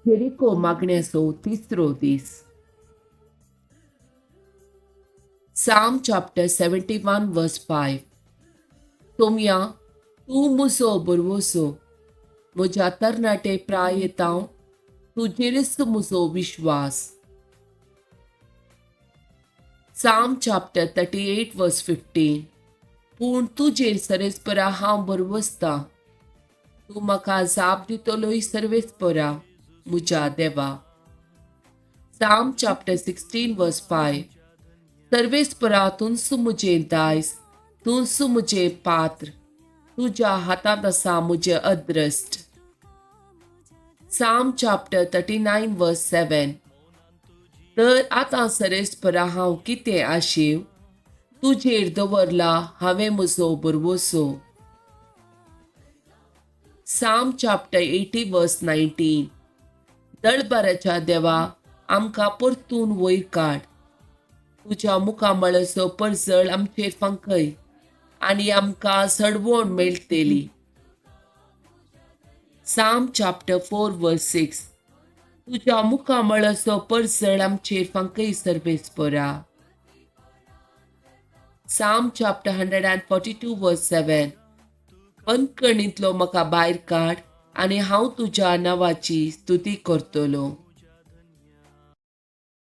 Jericho मागण्याचो तिसरो दीस. Psalm chapter 71 verse 5. Somaiya, तूं म्हजो भरवंसो, म्हज्या तरणाटे प्रायेतांव तुजेरच म्हजो विश्वास. Psalm chapter 38 verse 15. पूण तुजेर सर्वेस्परा हांव भरवसतां, तूं म्हाका जाप दितलोय सर्वेस्परा म्हज्या देवा. Psalm chapter 16 verse 5. सर्वेस्परा, तूंच म्हजें दायज, तूंच म्हजें पात्र, तुज्या हातांत आसा म्हजें अद्रश्ट. Psalm chapter 39 verse 7. तर आतां सर्वेस्परा हांव कितें आशेव, तुजेर दवरला हांवें म्हजो भरवंसो. Psalm chapter 80 verse 19. दळबाराच्या देवा, आमकां परतून वयर काड, तुज्या मुखामळाचो परजळ आमचेर फांकय आनी आमकां सडवण मेळटली. Psalm chapter 4 verse 6. तुज्या मुखामळाचो परजळ आमचेर फांकय सर्वेस्परा. Psalm chapter 142 verse 7. बंदखणींतलो म्हाका भायर काड आनी हांव तुज्या नांवाची स्तुती करतलो.